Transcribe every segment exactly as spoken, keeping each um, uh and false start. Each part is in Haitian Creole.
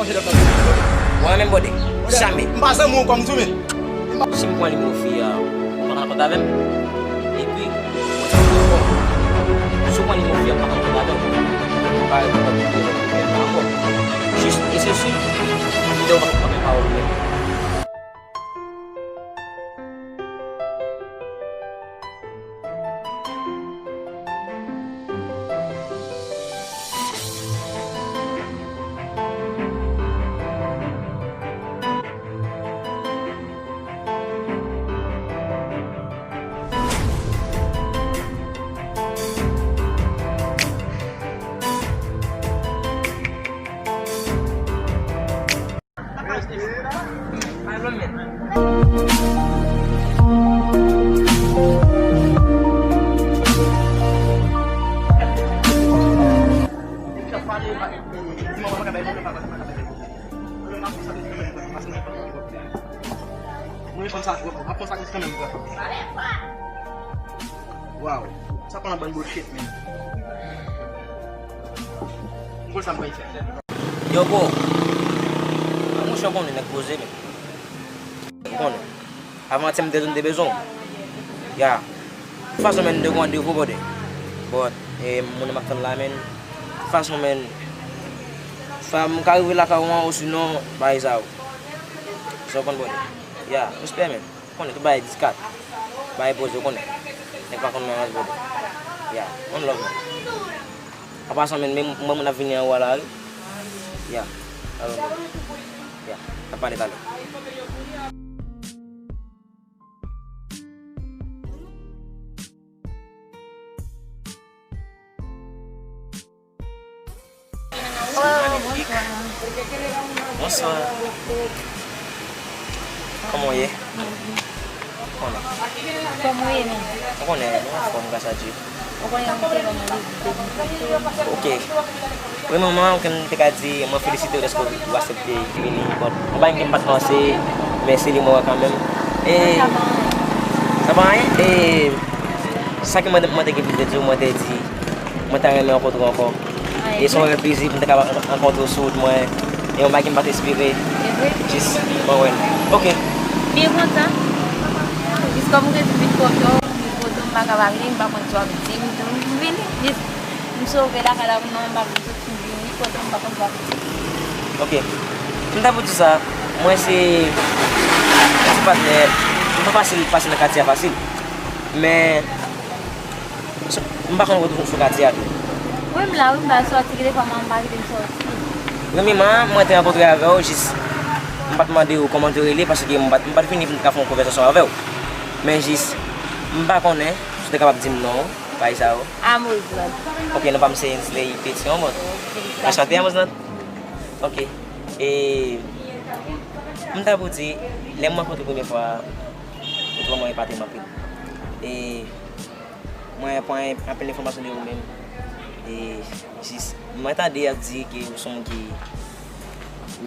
Mwen menm bòde. Jamè. M pa zanmi w kòm tou, men. Si m pran nimewo fi a, ou pa ka konn avè m? Epi, mwen sa m pran kò. Si w pran nimewo fi a, ou pa ka konn avè m? Ou pa reponn mwen, ou pa reponn mwen ankò. Jis, e se si, m te w pa konn pawòl ou menm. Mwen fanm sa twòp, ap fè sakrifi kanmenm, bro. Waw, sa pa nan bann bullshit, men. M konn sa m pral fè. Yo, bro. Monchè, w konnen nèg poze, men. Ou konnen. Avantyè m te di w m te bezwen w. Ya. Tout fason, men, m te gon randevou, bòde. But, e, moun m ap tann la, men. Tout fason, men. Fwa m ka rive lakay ou an, osinon, bagay sa yo. Sa w konn, bòde. Ya, respè, men. Konnen tout bagay diskat. Bagay poze, konnen. Nèg pa konn nan rans, bòde. Ya, one love, man. Apa sa, men, men, mwen, moun ap vini anwo a la, wi. Ya, alò, bòde. Ya, n ap pale talè. Magnifique. Bonsoir. Kòman w ye? Kòman? Kòman w ye menm? Ou konnen, nou anfòm, gras a Dye. Ou konnen yon sèl moun li depi. Ok. Premyèman, ou konn, m te ka di, mwen felisite w dèske w aksepte vini. Bon, yon bagay ke m pa t panse, men se li mwen wè kanmenm. E, sa pa anyen. E, sa ke mwen, mwen te gen pou m te di w, mwen te di, mwen ta renmen rankontre w ankò. E se yon rèv plezi pou m te kapab rankontre w sou wout mwen. E yon bagay ke m pa t espere. Jis mwen wè l. Ok. Byen kontan. Jis kòm ou te di m vin kote w, vin kote w, m pa ka pa vini, m pa konn sa w ap di m tou. M vini. Jis m sove lakay la, non, m pa vin soti, m vini kote w, m pa konn sa w ap di. Ok. M ta pou di sa, mwen se ti patnè, m pa fasil pase nan katye a fasil. Men, M pa konn retourne sou katye a tou. Wi, m la, wi, m pa sòti, gen de fwa m pa kite m sòti. Premyeman, mwen te rankontre avè w, jis m pa t mande w kòman w te rele, paske m pa t, m pa t vini pou m te ka fè yon konvèsasyon avè w. Men jis, m pa konnen si w te kapab di m non w, bagay sa yo. Amozlant. Ok, non pa m se Ensley Petion, bon. Anchante, Amozlant. Ok. E, m ta pou di, lè m rankontre w premye fwa, ou te vrèman epate m anpil. E, Mwen pran anpil enfòmasyon de ou menm. E jis, mwen tande y ap di ke ou se yon moun ki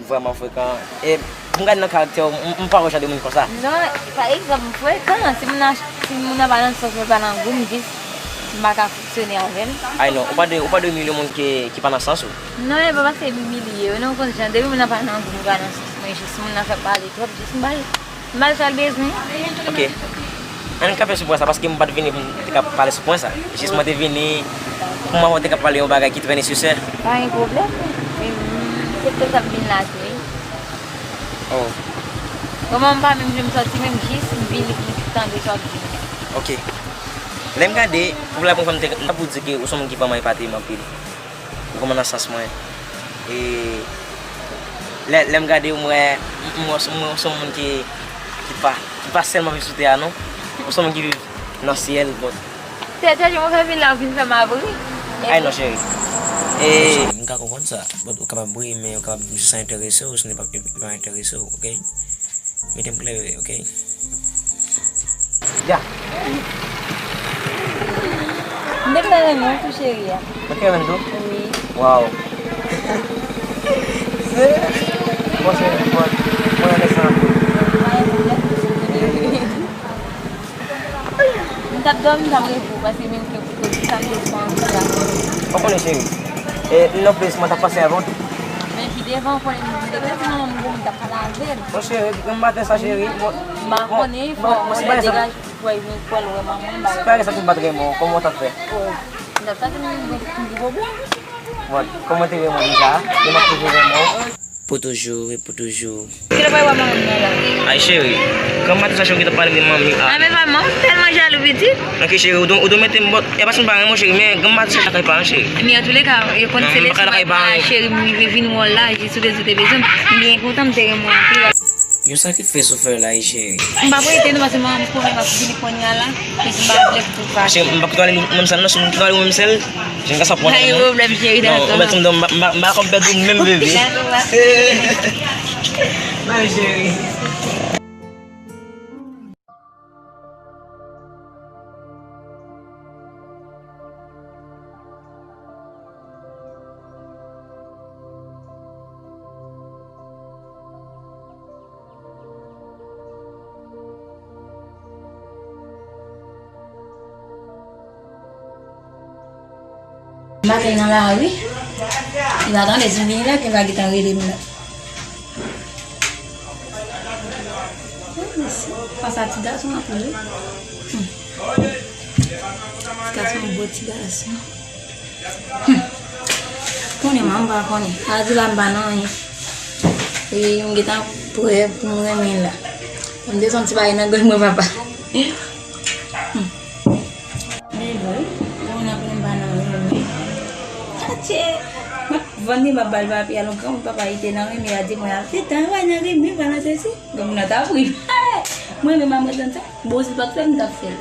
vrèman frekan. E pou m gade nan karaktè w, m, m pa wè jan de moun konsa. Non, pa egzanp, m frekan. Si moun nan, si moun nan pa nan sans mwen, pa nan gou m, jis m pa ka fonksyone avè l. Ay non, ou pa dwe, ou pa dwe imilye moun ki, ki pa nan sans ou. Non, e pa paske m imilye yo, non, ou konn jan, depi moun nan pa nan gou m, pa nan sans mwen, jis moun nan fè pale twòp, jis m ba l. M al sa l bezwen. Ok. Ann kanpe sou pwen sa, paske m pa t vini pou m te ka pale sou pwen sa. Jis mwen te vini pou m wè w te ka pale yon bagay ki trè nesesè. Pa gen pwoblèm. Se tout sa m vin la tou, wi. Oh. Kòman m pa menm jan m sòti menm, jis m vini pou m tande sa w ap di m. Ok. Lè m gade, pou la premye fwa m te, m ta pou di ke ou se yon moun ki vrèman epate m anpil. Ou konprann nan sans mwen. E lè, lè m gade w, m wè, m, m wè, m wè w se yon moun ki, ki pa, ki pa sèlman viv sou tè a, non. Ou se yon moun ki viv nan syèl, bon. Tèt, tèt, mwen fè vin la, ou vin fè m ap ri. Ay non, cheri. E m ka konprann sa. Bon, ou kapab ri, men ou kapab di sa enterese w, si se pa, pa enterese w, ok? Mete m klè, ok? Ya. M te vle renmen w tou, cheri a. Mwen te renmen l tou? Wi. Waw. Bon, cheri, bon, mwen renmen sa anpil. M t ap dòmi, m t ap reve w, paske menm ke pou kote sa m te sou anvi la. Ou konnen, cheri. E, non plis, mwen t ap panse avè w tou. Men ki devan, ou konnen Depi ti manman m gwo, m t ap pale avè l. Bon, cheri, granm maten sa, cheri. Bon, m pa konnen, fò mwen degaje pou l vin, pou l wè manman m. Si pa gen sa ki m pa t renmen w, kòman w t ap fè? Oh, m t ap tande m gwo, m gwo bouch. Bon, kòman w te renmen w deja? E m ap toujou renmen w. Pou toujou, e pou toujou. Kilè w pral wè manman m nan la? Ay, cheri, granm maten sa, cheri, w gentan pale de manmi a. Ah, men manman, m tèlman jalou, pitit. Ok, cheri, ou dwe, ou dwe mete m bò. E pa si m pa renmen w, cheri, men granm maten sa lakay paran, cheri. Men antouleka, yo konn se leson mwen pran la, cheri, m rive vin wè w la, jis ou te di w te bezwen m. M byen kontan, m te renmen w anpil. Yon sakrifis ou fè la, wi, cheri. M p ap rete non, paske manman m konnen m ap vini kounye a la. Epi m pa vle pou fache. Cheri, m pa kite w ale menm sèl non, si m kite w ale menm sèl, jen gasa pran. Pa gen pwoblèm, cheri, dakò. Non, ou mèt tonbe, m pa, m pa, m pa konn pèdi w menm, bebe. Dakò, pa. Bye, cheri. M pa gen nan lari. Li pa tande si m vini la, ke l va gentan rele m la. Pasa ti gason anpil, wi. Hmm. Ti gason, bon ti gason. Hmm. Konnen, mwen, m pa konnen. A di la, m pa nan anyen. E, m gentan prè pou m renmen la. M te santi bagay nan gòj mwen, papa. Hmm. Men vre, wi. Bon, nan konnen m pa nan anyen, men. Atye! M ap vann li, m ap ba l papye a, yon granmoun papa, li te nan renmen, a di mwen, al fè travay nan renmen, pa nan sesi. Granmoun nan t ap ri. Mwen menm, mwen tann sa. Bon, si l pa t fè, m t ap fè l.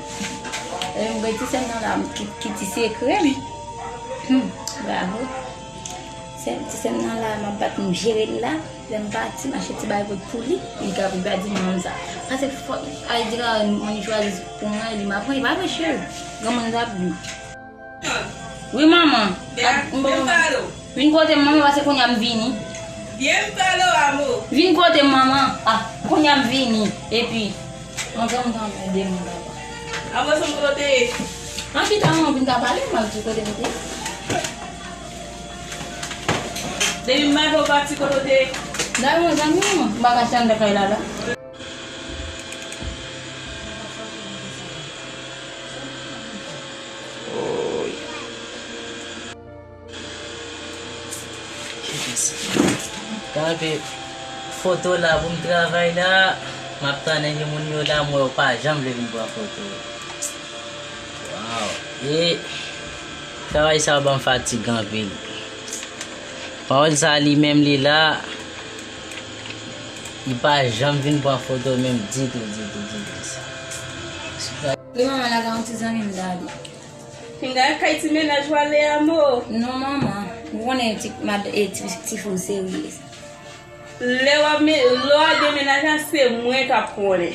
E, m gen ti sè m nan la, ki, ki ti sekrè m. Hmm, bravo. Sè, ti sè m nan la, m ap bat, m jere l la. Lè m pati, m achte ti bagay pou, pou li. Li ka, li pa di manman m sa. Paske fò, a di la, moun li chwazi pou mwen, li m ap pran, li pa vre, cheri. Granmoun t ap di. Wi, manman. Vin kote m, manman, paske kounye a m vini. Vin kote m, manman. Ah, kounye a m vini. Epi, mwen vin, mwen vin, mwen vin, mwen vin. Amo, se kote w te ye? An, chita, manman, vin ka pale, mwen di kote m te ye. Depi m pa wè w pati, kote w te ye? Dayè, mwen zanmi, manman, m pa ka chita anndan kay la, la. Woy. Kanpe foto la pou m travay la. M ap tann gen moun yo la, m wè yo pa janm vle vin pran foto. Waw. E travay sa yo ban m fatig anpil. Pawòl sa li menm li la. Li pa janm vin pran foto menm ditou, ditou, ditou. Wi, manman, la gen yon ti zanmi m, Dali. Pinga kay ti mennaj w ale a mo. Non, manman. Ou konnen ti, mad, e, ti, ti fi w serye. Lè w ap men, lè w ap gen mennaj la, se mwen k ap konnen.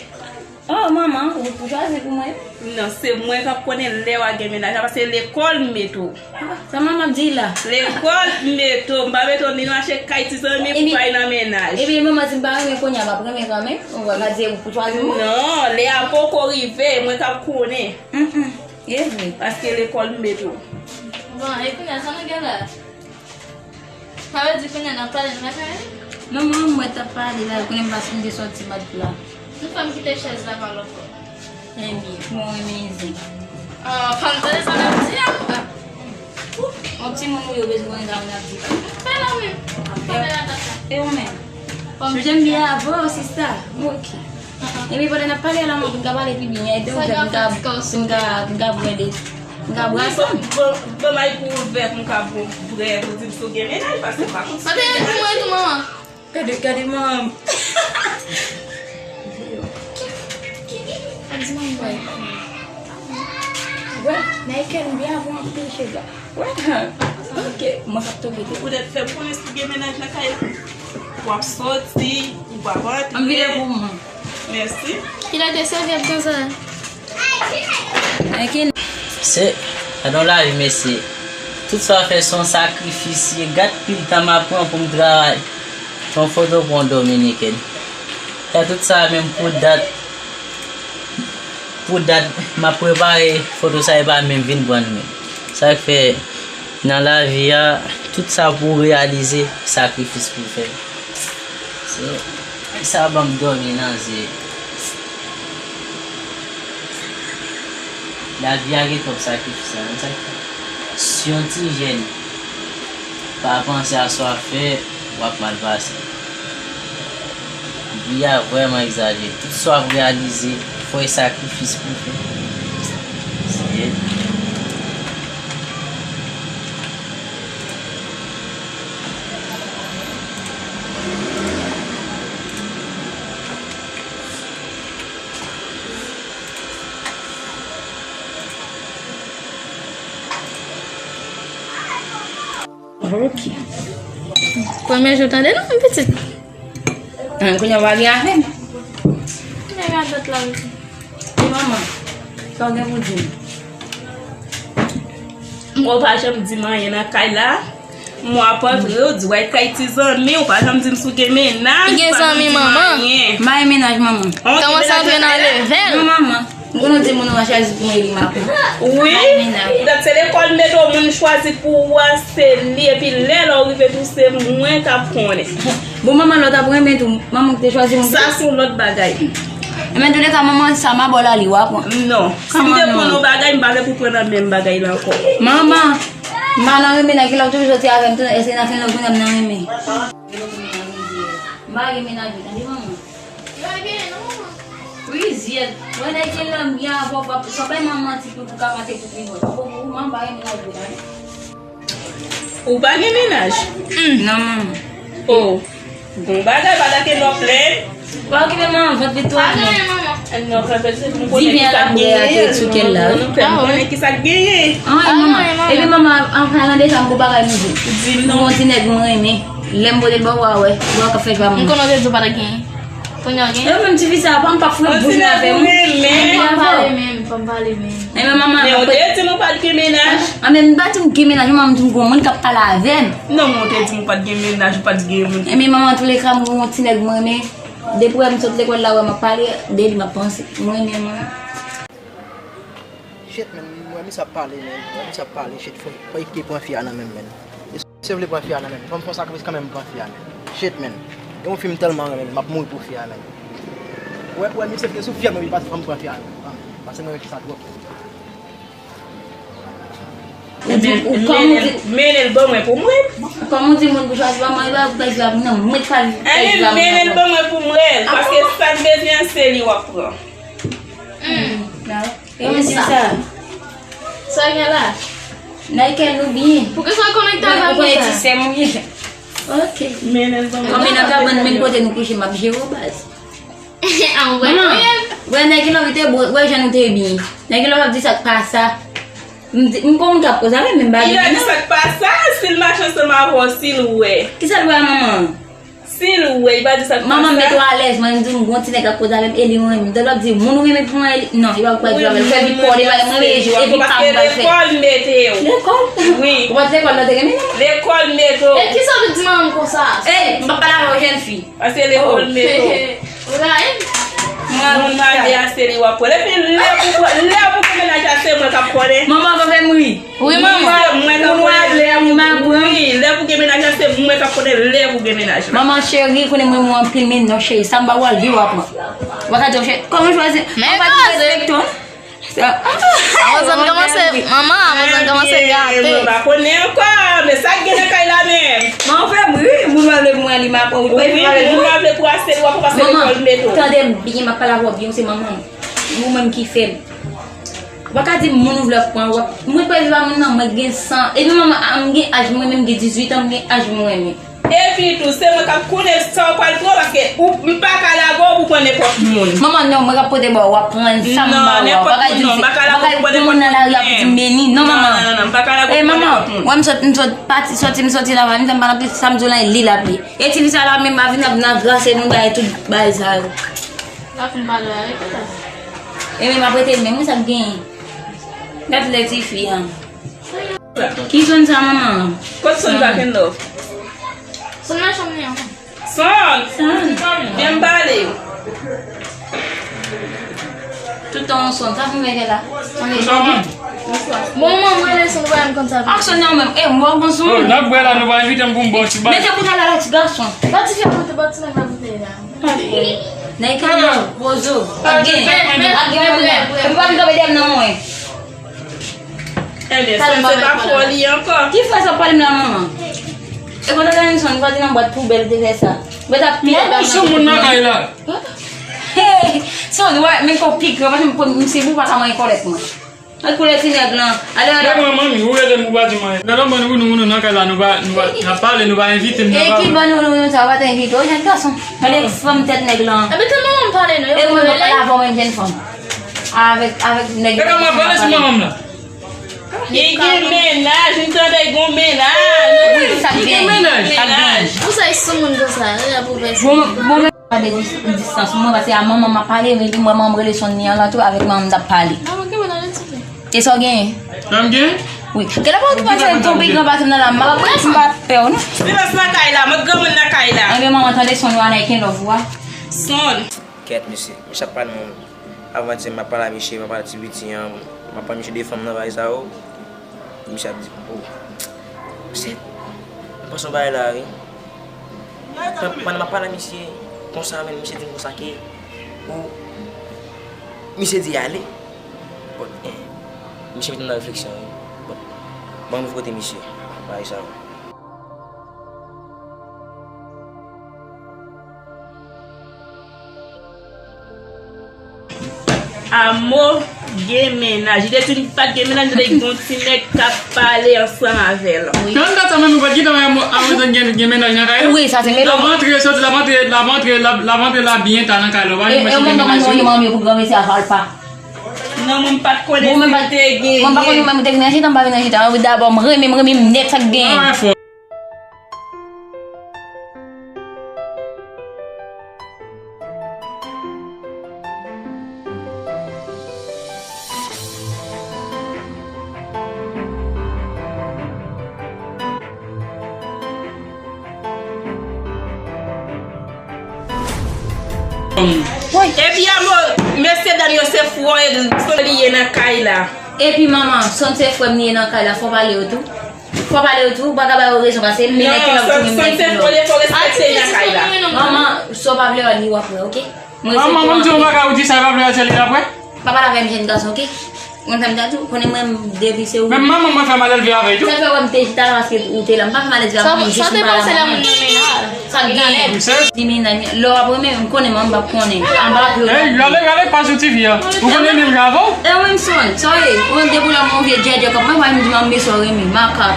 Oh, manman, ou, ou chwazi pou mwen? Non, se mwen k ap konnen lè w ap gen mennaj la, paske lekòl m mete w. Sa manman ap di la? Lekòl m mete w, m pa mete w ni nan mache kay ti zanmi pou bay nan mennaj. Epi manman, si m pa renmen kounye a, m ap renmen kanmenm? Ou wè, gade, ou chwazi mwen? Non, lè a poko rive, mwen k ap konnen. Mm, mm. E vre. Paske lekòl m mete w. Bon, e kounye a, sa nou gen la? Sa vle di kounye a n ap pale, n pa ka ale? Non, manman, mwen t ap pale la, kounye a m pa fin de sòti mat la. Nou fè m kite chèz la pa lòt bò. Ebyen, mwen renmen zen. Ah, pa m tande sa n ap di a. Yon timoun ou yo bezwen konn sa moun ap di. Fè la menm. Fè la tata. E ou menm? Fò m chanje. Jan m ye avè w, sista. Ok. Epi pandan n ap pale a la, mwen, pou n ka pale pi byen, ede w fè pou n ka, pou n ka, pou n ka bwè de, pou n ka bwè ansanm. Bon, bon, bay pou ouvè pou n ka bwè, pou di m si w gen mennaj, paske m pa konn si w gen mennaj. Sa te ret pou mwen tou, manman. Gade, gade manman m. Ap di manman m bay. Wè, Michael, m byen avè w anpil, cheri. Wè, ok, mwen k ap toke tou. Ou poutèt fè m konnen si w gen mennaj nan kay la. W ap sòti, ou p ap antre. Ann vire pou mwen. Mèsi. Kilè de sèvyèt konsa? Se, gade yon lavi, mesye. Tout sa w fè se yon sakrifis, ye gad pil tan m ap pran pou m travay. Yon foto pou yon Dominiken. Fè tout sa menm pou dat, pou dat, m ap prepare foto sa, e pa menm vin pran l menm. Sa k fè, nan lavi a, tout sa pou w reyalize, sakrifis pou w fè. Sa ban m dòmi nan zye. Lavi a gen twòp sakrifis la, menm sa k fè. Si yon ti jèn pa panse a sa w ap fè, w ap mal pase. Vi a vrèman egzajere. Tout sa w ap reyalize, fò e sakrifis pou w fè. Se Ok. Premye jou tande non, pitit. An, kounye a w pa gen avè m. Kounye a gadòt la, wi. Manman, sa w gen pou di m? Mwen w pa janm di m anyen nan kay la. Mwen ap antre, w di w al kay ti zanmi, w pa janm di m si w gen mennaj, w pa janm di m anyen. M pa gen mennaj, manman. Kòmanse antre nan level. Non, manman. M konn di moun ou chwazi pou mwen li makou. Wi. Donk se lekòl Medo moun chwazi pou ou a, se li, epi lè lè w rive tou se mwen k ap konnen. Bon, manman, lè w t ap renmen tou, manman ki te chwazi moun. Sa se yon lòt bagay. Enben, touleka, manman, sa m a ba w la, li w a pran. Non. Si m te pran yon bagay, m pa vle pou pran nan menm bagay la ankò. Manman, m pa nan renmen nèg ki lòk toujou soti avè m tou, èske nan fin lòk jounen m nan renmen? M pa renmen nèg, tande manman. Wi, zyèt. Mwen nèg ki lanbi a, pòp, pòp, sa bay manman ti pou pou ka mate pou pi bon. Pòp, pòp, manman pa renmen nèg, tande. Ou pa gen mennaj? Non, manman. Oh. Bon bagay, pa ta ke lò plen. Pa okipe manman, vant li twò plen. Non, sa fè se pou konnen ki sa k genyen. Di byen la, sou kè l la, wi. Konnen ki sa k genyen. An, e manman. Epi manman, an palan de sa, m gon bagay nou di. Di m non. M gon ti nèg mwen renmen. Lè m pote l ba w, w a wè. W a ka fè jwa moun. M konnen w te di w pa ta genyen. Kounye a w gen? E menm ti fi sa, pa m pa foure bouch mwen avè m. Fòm pale menm, fòm pale menm. E men manman, men ou te di m ou pa t gen mennaj. A men m pa di m gen mennaj, manman, m di m gon moun k ap pale avè m. Non, men ou te di m ou pa t gen mennaj, ou pa t gen moun. E men manman, touleka, m gon ti nèg mwen renmen. Depi w wè m sot lekòl la, w wè m ap pale de li, m ap panse. Mwen renmen manman. Shit, man, m wè misye ap pale, man. M wè misye ap pale, shit, fò, fò li kite pran fi a nan men m, man. Misye vle pran fi a nan men m. Fò m fè yon sakrifis kanmenm m pran fi a, man. Shit, man. Gen yon fi m tèlman renmen, man, m ap mouri pou fi a, man. Wè, wè, misye vle sou fyèl mwen, wi, pase fò m pran fi a, man. Pase mwen renmen fi sa twòp. Ou di, ou kòman ou di, mennen l ban mwen pou m wè l. Kòman ou di moun pou chwazi pa mwen, li pa pou chwazi pa mwen, non, mwen pa pou chwazi pa mwen. Mennen l ban mwen pou m wè l, paske sa m bezwen an, se li w ap pran. Hmm. E mwen di sa. Sa gen la? Nike nou byen. Pou ki sa w konekte avè m konsa? Ou konn ti sè m ou ye. Ok. Mennen l ban mwen. Kòm e nan kabann menm kote nou kouche, m ap jere w baz. An wè. Manman, wè nèg la te bon, wè jan nou te byen. Nèg la ap di sa k pa sa. M di, m konn moun k ap koze avè m, men m pa gen moun. Li pa di sa k pa sa, si l mache ansanm avè w, si l wè. Kisa l wè a manman? Si l wè, li pa di sa k pa sa. Manman, m mete w alèz, mwen, m di w, m gon ti nèg k ap koze avè m, e li renmen m. Donk, l ap di, moun ou renmen pou mwen, e li, non, li pa pral di avè l. Fè li pòl, li pa renmen l, e jis, epi pa m pral fè. Lekòl mete w. Lekòl? Wi. Ou pa t lekòl, non, te renmen non. Lekòl mete w. E kisa w vin di manman m konsa? Ey, m p ap pale avè w, jèn fi. Paske lekòl mete w. Ou rayi m? Moun mande a se li w ap pran. Epi lè pou, lè pou gen mennaj la se mwen k ap konnen. Manman pa fè m ri. Wi, manman. Mwen k ap konnen. Wi, lè pou gen mennaj la se mwen k ap konnen lè pou gen mennaj la. Manman cheri, konnen mwen renmen w anpil, men non cheri, sa m ba w a, li w ap pran. Ou pa ka di w cheri, kòman chwazi? Men koze. Amazon kòmanse, manman, Amazon kòmanse gate. Mwen pa konnen ankò, men sa k gen nan kay la menm? Mwen fè m ri, moun pa vle pou mwen li m ap pran. Wi, moun pa vle pou a se li w ap pran paske lekòl mete w. Manman, tande m byen, m ap pale avè w byen, ou se manman m. Ou menm ki fè m. Ou pa ka di m moun ou vle ap pran, w ap, mwen pa viv a moun nan, mwen gen san. Epi manman, a, m gen aj mwen menm, m gen dizuit an, m gen aj mwen menm. Epi tou, se mwen k ap konnen sa w pral pran, paske ou, m pa ka lage w pou pran nenpòt moun. Manman, non, mwen k ap pote ba w, w ap pran sa m ba w. Non, nenpòt moun, non, m pa ka lage w pou pran nenpòt moun. Ou pa ka di m se, ou pa ka di m moun nan lari ap di m beni, non, manman. Ou pa ka lage w pou pran nenpòt moun. Wè m sot, m sot pati, sòti, m sòti la, m di m pa nan plis, sa m di w la, li l ap li. E ti fi sa la, menm pa vin ap nan grase nou bay tout bagay sa yo. La fin pale avèk ou la. E men m ap rete menm, wi, sa k genyen. Gad lè ti fi an. Ki sonn sa, manman? Kot sonn back in love? Sonn nan chanm li an. Sonn! Sonn. Byen m pale. Tout tan yon sonn. Sa pou m fè la? Bon, manman, mwen lè sonn, wè m konn sa. Ak sonn nan menm. E, m wè w konn sonn. Oh, n ap bwè la, nou pa envite m pou m ba w ti bal. Mete bouda la, la, ti gason. Ba ti fi a monte, ba ti nèg la monte. Nèg ki nan pozo. Ap gen, ap gen, ap gen. Epi pa vin kanpe dèyè m nan mwen. Ebyen, Sòn, se pa fò li ankò. Ki frè sa w pale m la, manman? E konn Sòn, nou pa di nan bwat poubèl te fè sa. Mwen t ap pile. Mwen pa sou moun nan kay la. Hey, Sòn, wè, men kò pi gran, paske m, m se pou pa ka manyen kòlèt mwen. Ak koulè ti nèg lan. Ale, ale. Gade mwen, manmi, ou rele m, ou pa di mwen. Gade yon bann wounou wounou nan kay la, nou pa, nou pa, n ap pale, nou pa envite m nan. E ki bann wounou wounou sa, ou pa t envite w, jèn gason. Gade fanm tèt nèg lan. Epi tèlman manman m pale nou, e mwen pa pale avè w menm jèn fanm. Avèk, avèk nèg. Gade mwen pale sou manman m la. Li gen mennaj, m tande l gon mennaj. Wi, sa k gen. Li gen mennaj. Sa k gen. Pou sa, e sou moun konsa, e la pou fè sa. Bon, bon, Gade dis-, distans mwen, paske a manman m ap pale, men li, mwen, manman m rele Sòn ni an la tou, avèk manman m t ap pale. Manman, gen mennaj, ti fi. E sa w genyen? Sa m genyen? Wi. Gade la, pa ou pase tonbe gran pase m nan la, m ap, m pa pè w, non. Silans nan kay la, mwen granmoun nan kay la. Enben, manman, tande Sòn, wana e ken lòv ou a. Sòn. Kèt, mesye. Mesye ap pale, mwen. Avan yè, m ap pale a misye, m ap pale ti piti an, m ap pale misye de fanm nan, bagay sa yo. Misye ap di, oh, se, m panse yon bagay la, wi. Pandan m ap pale a misye konsa, men misye di m konsa ke, oh, misye di ale. Bon, eh, misye mete m nan refleksyon, wi. Bon, ban m kote misye, bagay sa yo. Amo gen mennaj. Li te di li pa t gen mennaj, li te di gon ti nèg k ap pale ansanm avè l. Wi. Nan dat sa menm, ou pa t gentan wè Amo, Amo te gen, gen mennaj nan kay la? Wi, sa se mennaj. L ap antre, soti, l ap antre, l ap antre, l ap, l ap antre la byen ta nan kay la. Ou pa gen mennaj nan kay la? E, e, ou menm kòman nou ye manmi pou granmesi a fè l pa? Non, mwen pa t konnen si l te gen. Mwen pa konnen menm ou te vin nan chita, m pa vin nan chita. Mwen dabò, m renmen, m renmen, m nèt sa k genyen. Epi Amo, mesye dam yo se fwè Sòn li ye nan kay la. Epi manman, Sòn se fwè m li ye nan kay la, fò pale yo tou. Fò pale yo tou, ou pa ka ba yo rezon, paske m menm ki lòv tou, menm nèg ki lòv. Fò respekte nan kay la. Manman, sa w pa vle wè li w ap wè, oke? Manman, mwen di w bagay, ou di sa, pa vle wè se li l ap wè. Pa pale avè m, jèn gason, oke? Mwen fè m ta tou, konnen mwen, depi se ou. Menm manman mwen fè m al elve avè l tou. Sa fè wè m te chita la, paske ou te la. M pa fè m al elve avè w, jis m pale avè w. Sa k genyen? Di mennaj, lè w ap renmen, m konnen, mwen m p ap konnen. Anba pye w. Ey, rale, rale, pa sou T V a. Ou konnen menm jan avè w? E ou menm Sòn, sa w ye? Ou menm depi w la, mwen vye djèdjè kòk. Mwen pa menm di manman m, men sa w renmen, makak.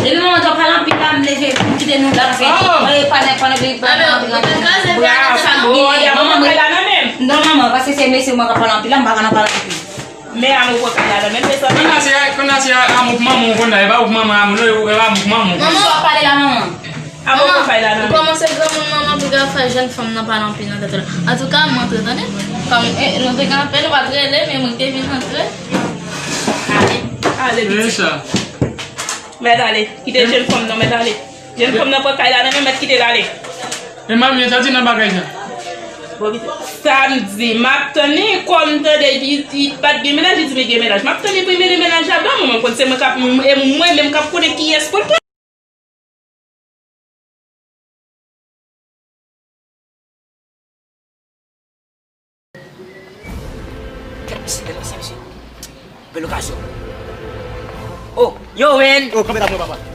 Depi manman t ap pale anpil la, m leve, m kite nou la, paske mwen pa nan, pa nan peyi, pa nan peyi. Sa k genyen? Manman m. Non, manman, paske se mesye mwen k ap pale anpil la, m pa ka nan pale anpil. Men Amo pran kay la nan men, men sa. Konn a se, konn a se Amo pou manman w konn la, e pa ou pou manman Amo, non, e pa Amo pou manman w. Manman, w ap pale la, manman. Amo pran kay la nan men. Ou kòmanse granmoun, manman, pou ka fè jèn fanm nan pale anpil nan tèt ou la. Antouka, m antre, tande. Kòm, eh, nou te gen apèl, ou pa t rele, men mwen te vin antre. Ale, ale, pitit. Mèt ale, kite jèn fanm nan, mèt ale. Jèn fanm nan pran kay la nan men, mèt kite l ale. E manmi, sa di nan bagay sa? Bon, sa m di, m ap tann li, kòm m tande li, li pa t gen mennaj, li di li gen mennaj. M ap tann li pou li mete mennaj la ban mwen, mwen konn se mwen k ap, e mwen menm k ap konnen kiyès pou l pran. Kèt mesye, kèt mesye, mesye. Bèl okazyon. Oh, yo, Wen. Oh, kanpe la mwen, papa.